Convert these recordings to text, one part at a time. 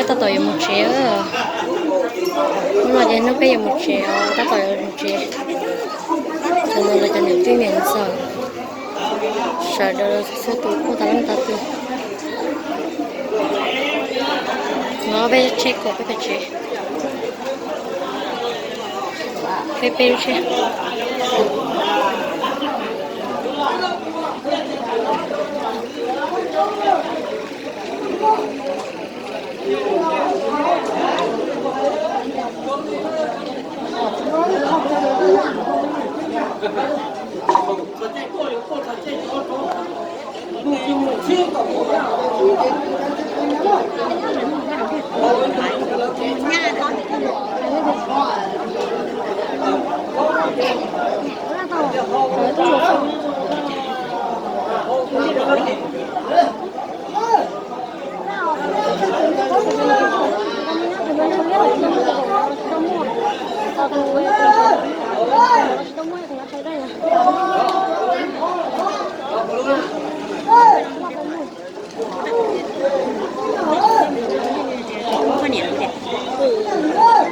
Tab tom yuav mus tsev. Hnub no ces hnub peb yuav mus tsev os, tab tom yuav mus tsev. Tam no los cov niam tij niam ntxawm sawv daws txhua tus kuj tas leej tas tus. No peb tsheb kom peb pais tsev. Peb peb lub tsheb.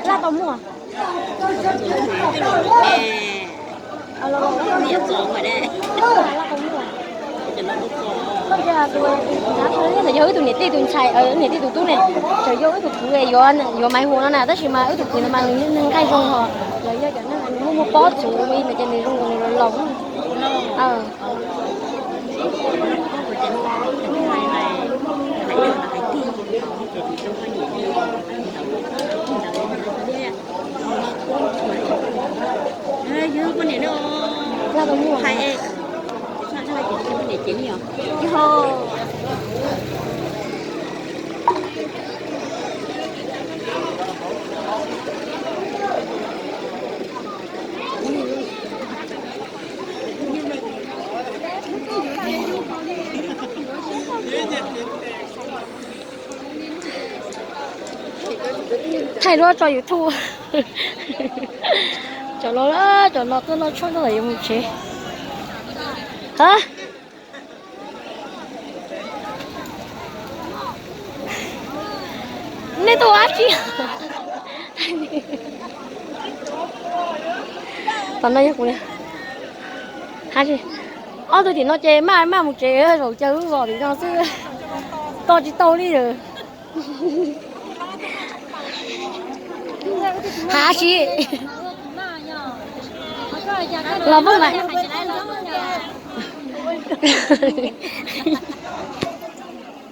Laj tau muaj. Yog wb tus niam tij tus ntxhais, niam tij tus tub ne, tseem yog wb tus kwv yuav, yuav Maiv Huas no na, tab sis mas wb tus kwv no mas nws nqaij zoo hos, los yog cov neeg nws muaj muaj pob txhuv li no ces nws zoo nkaus nws los laus. Thaij duab tso YouTube. Cov no, cov no tuaj noj tshoob tab tom yuav mus tsev. Ha, nej tuaj ua dab tsi? Tam no yog kuv niam. Ha, ob tug tim no ces maj maj mus tsev, zaum caw lub zos tim no xwb, toj tsis tau li lawm. Ha, tsis los poj mas.